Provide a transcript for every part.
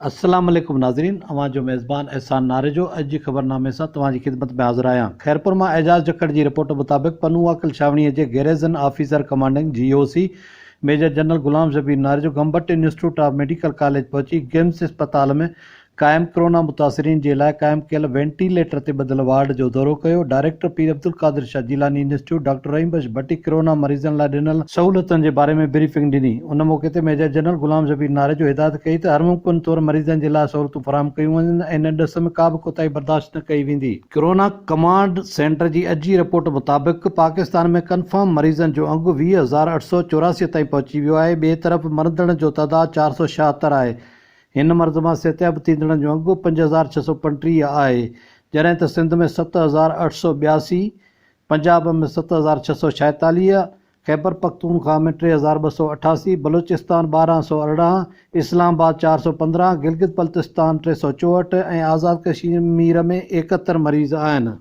السلام عليڪم ناظرين اوهان جو ميزبان احسان ناريجو اڄ جي خبرنامي سان توهان جي خدمت ۾ حاضر آهيان خيرپور مان اعجاز جکڙ جي رپورٽ مطابق پنوعاقل ڇانوڻي جي garrison officer commanding G O C major general Ghulam Shabbir Narejo Gambat institute of medical college پهچي گمس اسپتال ۾ قائم ڪرونا متاثرين جي لاء قائم ڪيل وينٽي ليٽر تي ٻڌل وارڊ جو دورو ڪيو، director Pir Abdulqadir Shah Jilani institute doctor Rahim Bakhsh Bhatti corona مريضن لاء ڏنل سهولتن جي باري ۾ بريفنگ ڏني، ان موقعي تي ميجر جنرل غلام شبير ناريجو هدايت ڪئي ته هر ممڪن طور مريضن جي لاء سهولتون فراهم ڪيون وڃن ۽ ان ڏس ۾ ڪا به ڪوتاهي برداشت نه ڪئي ويندي. ڪرونا ڪمانڊ سينٽر جي اڄ جي رپورٽ مطابق پاڪستان ۾ ڪنفرم مريضن جو انگ 20,884 تائين پهچي ويو آهي، ٻئي طرف مرندڙن جو تعداد 476 آهي، هن مرض مان صحتياب ٿيندڙن جو انگ 5635 آهي، جڏهن ته سنڌ ۾ 7882، پنجاب ۾ 7646، خيبرپختونخواهه ۾ 3288، بلوچستان 1218، اسلام آباد 415، گلگت بلتستان 364 ۽ آزاد ڪشمير ۾ 71 مريض آهن.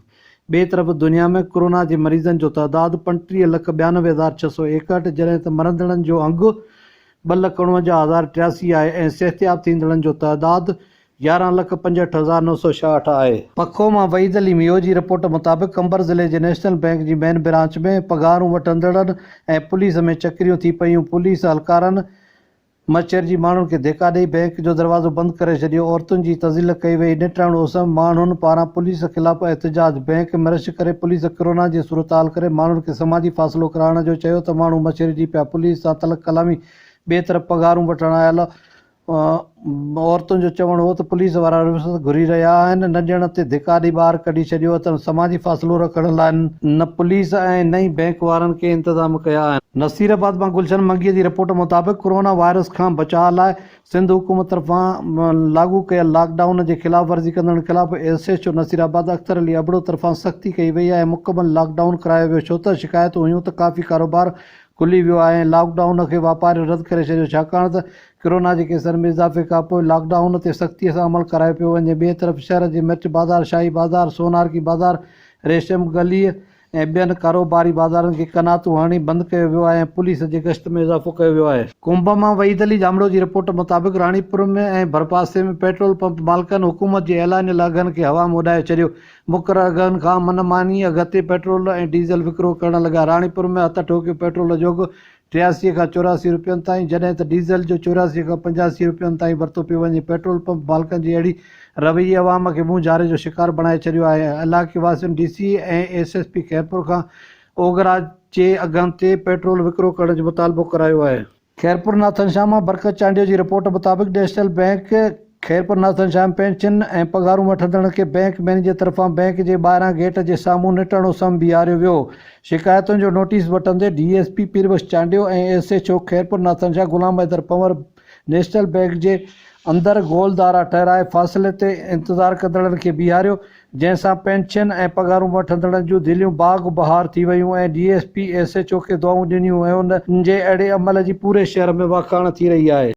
ٻئي طرف دنيا ۾ ڪرونا جي مريضن جو تعداد 35 لک 92,661 جڏهن ته مرندڙن جو انگ 2,49,083 آهي ۽ صحتياب ٿيندڙن جو تعداد 11 لک 65,966 آهي. پکو مان وحيد علي ميئو جي رپورٽ مطابق قمبر ضلعي جي نيشنل بئنڪ جي مين برانچ ۾ پگهارون وٺندڙن ۽ پوليس ۾ چڪريون ٿي پيون، پوليس اهلڪارن مڇرجي ماڻهن کي ڌڪا ڏئي بئنڪ جو دروازو بند ڪري ڇڏيو، عورتن جي تذليل ڪئي وئي، نٽهڻ اس ماڻهن پاران پوليس خلاف احتجاج، بئنڪ ۾ رش ڪري پوليس ڪرونا جي صورتحال ڪري ماڻهن کي سماجي فاصلو ڪرائڻ جو چيو ته ماڻهو مڇرجي پيا، پوليس سان تلخ ڪلامي، ٻئي طرف پگهارون وٺڻ آيل عورتن جو چوڻ هو ته پوليس وارا رشوت گهري رهيا آهن، نه ڏيڻ تي ڌڪا ڏئي ٻاهر ڪڍي ڇڏيو اٿن، سماجي فاصلو رکڻ لاء نه پوليس ۽ نه ئي بئنڪ وارن ڪي انتظام ڪيا آهن. نصير آباد مان گلشن منگيء جي رپورٽ مطابق ڪورونا وائرس کان بچاء لاء سنڌ حڪومت طرفان لاڳو ڪيل لاڪ ڊائون جي خلاف ورزي ڪندڙن خلاف S H O Nasirabad Akhtar Ali Abro طرفان سختي ڪئي وئي ۽ مڪمل لاڪ ڊائون ڪرايو ويو ڇوته شڪايتون هيون ته ڪافي ڪاروبار کلي ويو آهي ۽ لاڪ ڊائون کي واپارين رد ڪري ڇڏيو ڇاڪاڻ ته ڪرونا جي ڪيسن ۾ اضافي کانپوء لاڪ ڊائون تي سختي سان عمل ڪرايو پيو وڃي ٻئي طرف شهر جي مرچ بازار شاهي بازار سونارڪي بازار ريشم گليء ۽ ٻين ڪاروباري بازارن کي قناعتون هڻي بند ڪيو ويو آهي ۽ پوليس جي گشت ۾ اضافو ڪيو ويو آهي. ڪنب مان وحيد علي ڄامڙو جي رپورٽ مطابق راڻيپور ۾ ۽ ڀرپاسي ۾ پيٽرول پمپ مالڪن حڪومت جي اعلانيل اگهن کي هوا ۾ اڏائي ڇڏيو، مقرر اگهن کان من ماني اگهه تي پيٽرول ۽ ڊيزل وڪرو ڪرڻ لڳا، راڻيپور ۾ هٿ ٺوڪيو پيٽرول جو اگهه 83 کان 84 رپين تائين جڏهن ته ڊيزل جو 84 کان 85 رپين تائين ورتو پيو وڃي، پيٽرول پمپ مالڪن جي اهڙي رويي عوام کي مونجهاري جو شڪار بڻائي ڇڏيو آهي، علائقي واسين D C ۽ S S P Khairpur کان اوگرا جي اگهن تي پيٽرول وڪرو ڪرڻ جو مطالبو ڪرايو آهي. خيرپور ناٿن شاهه مان برڪت چانڊيو جي رپورٽ مطابق national bank Khairpur Nathan Shah ۾ pension ۽ پگهارون وٺندڙن کي بئنڪ مئنيجر طرفان بئنڪ جي ٻاهران گيٽ جي سامهون نٽهڻو سم بيهاريو ويو. شڪايتن جو نوٽيس وٺندي D S P Pir Bakhsh Chandio ۽ S H O Khairpur Nathan Shah Ghulam Haider Panhwar national bank جي اندر گول دارا ٺهرائي فاصلي تي انتظار ڪندڙن کي بيهاريو جنهن سان پينشن ۽ پگهارون وٺندڙن جون دليون باغ بهار ٿي ويون ۽ D S P S H O کي دعائون ڏنيون ۽ ان جي اهڙي عمل جي پوري شهر ۾ واکاڻ ٿي رهي آهي.